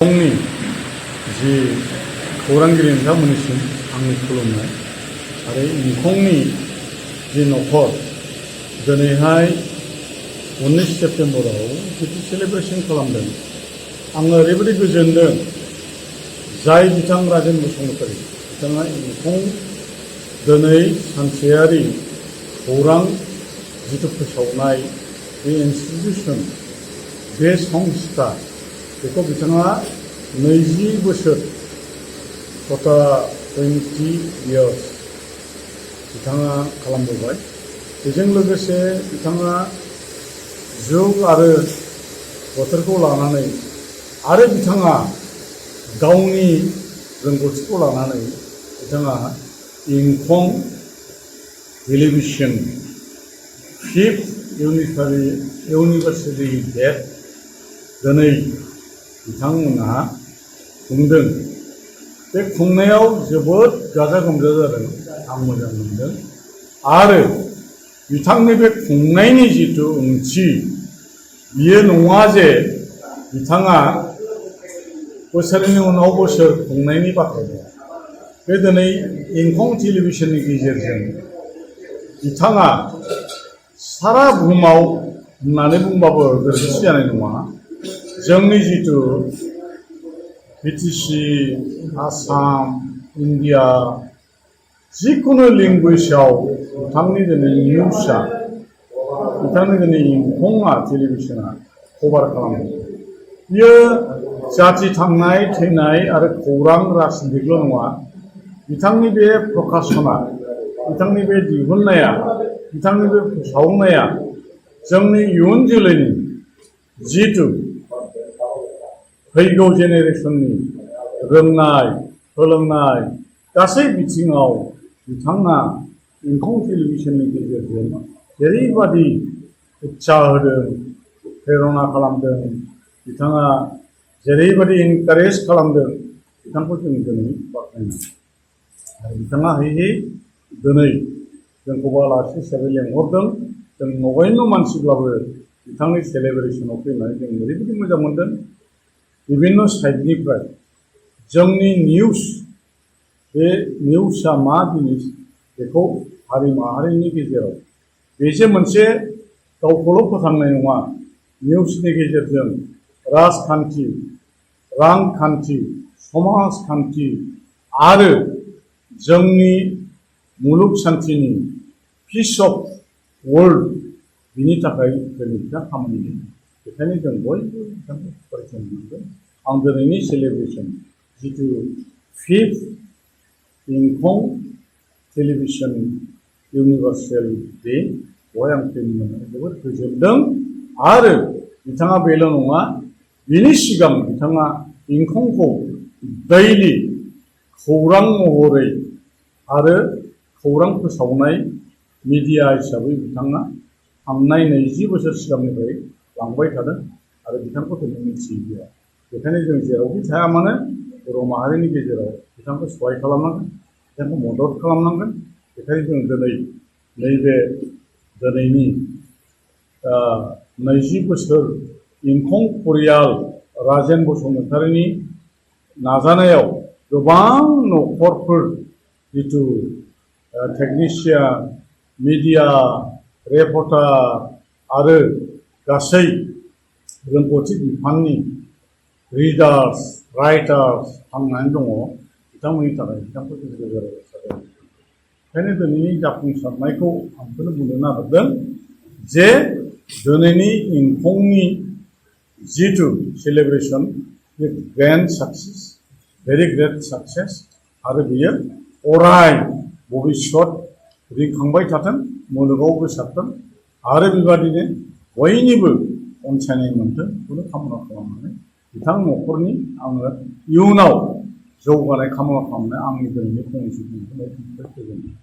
इंखंनि जि खौरांगिरि नोंथांमोननिसिम आंनि खुलुमनाय आरो इंखंनि जि नखर दिनैहाय 19 सेप्तेम्बराव जितु सेलेब्रेसन खालामदों आङो ओरैबायदि गोजोनदों जाय बिथां राजेन बसुमतारी बिथाङा इंखं दिनै सानसेयारि खौरां जितु फोसावनाय बे इन्स्टिटिउसन बे संस्था बेखौ बिथाङा 20 बोसोर तथा 20 years बिथाङा खालामबोबाय। बेजों लोगोसे बिथाङा जुग आरो बोथोरखौ लानानै आरो बिथाङा गावनि रोंगौथिखौ लानानै बिथाङा इंखं टेलिभिजन 5th एनिभार्सारि डेट दिनै बिथांमोनहा खुंदों। बे खुंनायाव जोबोद गाजा गोमजा जादों, आं मोजां मोनदों। आरो बिथांनि बे खुंनायनि जितु ओंथि बियो नङा जे बिथाङा बोसोरनि उनाव बोसोर खुंनायनि बाथ्रा नङा। बे दिनै इंखं टेलिभिजननि गेजेरजों बिथाङा सारा बुहुमाव होननानै बुंबाबो गोरोन्थि जानाय नङा। जोंनि जितु बिटिसि, आसाम, इन्डिया जिखुनु लेंगुवेजाव बिथांनि दिनै निउसआ बिथांनि दिनै इंखंआ टेलिभिजना कभार खालामो। बियो जाथि थांनाय थैनाय आरो खौरां राजनितिकल' नङा। बिथांनि बे प्रकाशना, बिथांनि बे दिहुननाया, बिथांनि बे फोसावनाया जोंनि इयुन जोलैनि जितु फैगौ जेनेरेसननि रोंनाय फोरोंनाय गासै बिथिङाव बिथाङा इंखं टेलिभिजननि गेजेरजों जेरैबादि उत्साह होदों, प्रेरणा खालामदों, बिथाङा जेरैबादि इनकारेज खालामदों, बिथांखौ जों दिनै बाख्नायनांगोन। आरो बिथाङा दिनै जोंखौबो आलासि हिसाबै लेंहरदों। जों नगण्य मानसिब्लाबो बिथांनि सेलेब्रेसनाव फैनानै जों ओरैबायदि मोजां मोनदों। विभिन्न साइडनिफ्राय जोंनि निउस, बे निउसआ मा जिनिस बेखौ हारि माहारिनि गेजेराव बेसो मोनसे गावखौल' फोथांनाय नङा। निउसनि गेजेरजों राजखान्थि, रांखान्थि, समाजखान्थि आरो जोंनि मुलुग शान्तिनि पिस अफ वर्ल्ड बिनि थाखाय दिनै बिथाङा खामानि मावदों। बेखायनो जों बयबो बिथांखौ फरायसंनो मोनगोन। आं दिनैनि सेलेब्रेसन जितु 5th इंखं टेलिभिजन इउनिभार्सेल डे बेवहाय आं फैनो मोननानै जोबोद गोजोनदों। आरो बिथाङा बेल' नङा, बिनि सिगां बिथाङा इंखंखौ दैलि खौरां महरै आरो खौरां फोसावनाय मिडिया हिसाबै बिथाङा थांनाय 20 बोसोर सिगांनिफ्राय लांबाय थादों आरो बिथांखौ दिनै मिथिहोया। बेखायनो जों जेरावखि थाया मानो बर' माहारिनि गेजेराव बिथांखौ सहाय खालामनांगोन, बिथांखौ मदद खालामनांगोन। बेखायनो जों दिनै नैबे दिनैनि 20 बोसोर इंखं परियाल राजेन बसुमतारीनि नाजानायाव गोबां नखरफोर जितु टेकनिशियान, मिडिया, रिपर्टार आरो गासै रोंगौथि बिफाननि रिडार्स, राइटार्स थांनानै दङ। बिथांमोननि थाखाय बिथांखौ जों रोजा रोजा साबायखर होयो। ओंखायनो दिनैनि जाफुंसारनायखौ आं बेखौनो बुंनो नागिरदों जे दिनैनि इंखंनि जितु सेलेब्रेसन बे grand success, very great success. आरो बियो अराय भबिष्यत रिंखांबाय थाथों, मुलुगाव गोसारथों आरो बेबादिनो बयनिबो अनसायनाय मोनथों बेखौनो कामना खालामनानै बिथां नखरनि आङो इयुनाव जौगानाय कामना खालामनाय आंनि दिनैनि फंनैसो बुंनायखौ गोजोनथों।